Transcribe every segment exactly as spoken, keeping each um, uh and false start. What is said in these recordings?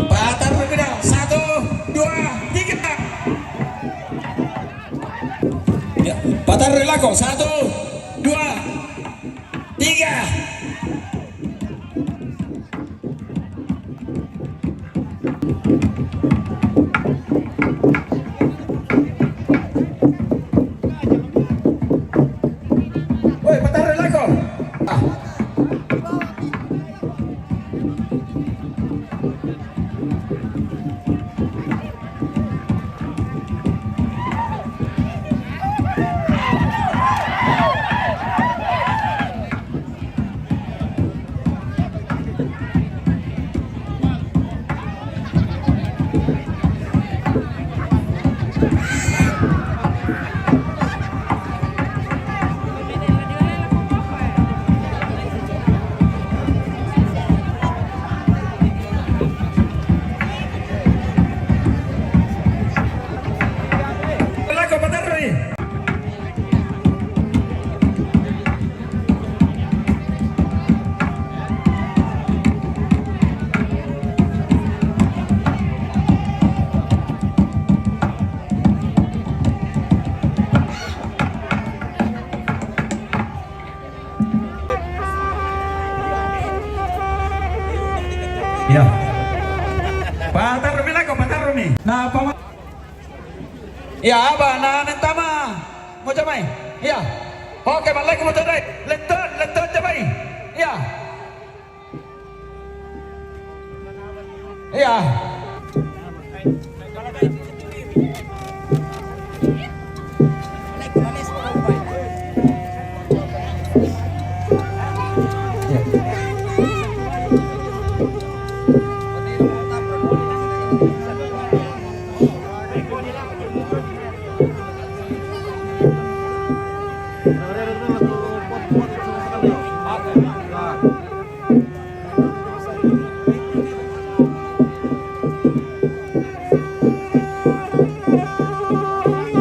Patar kedau, satu, dua, tiga. Ya, patar lako, satu, dua, tiga. Woi, patar lako. Ah. Ya. Patar Rumi lako, patar Rumi. Nah, pama-, ya, apa? Nah, nentama. Mau jamai? Ya. Oke, malaikum mau jamai. Leton, leton jamai. Ya. Iya.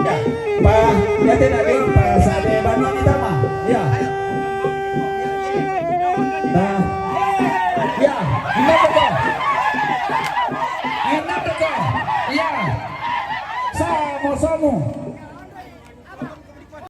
Ya, pa, ya te na ding pa sa de ba no ni tama. Ya. Nah. Ya, inap ko. Inap ko. Ya. Samo, samo.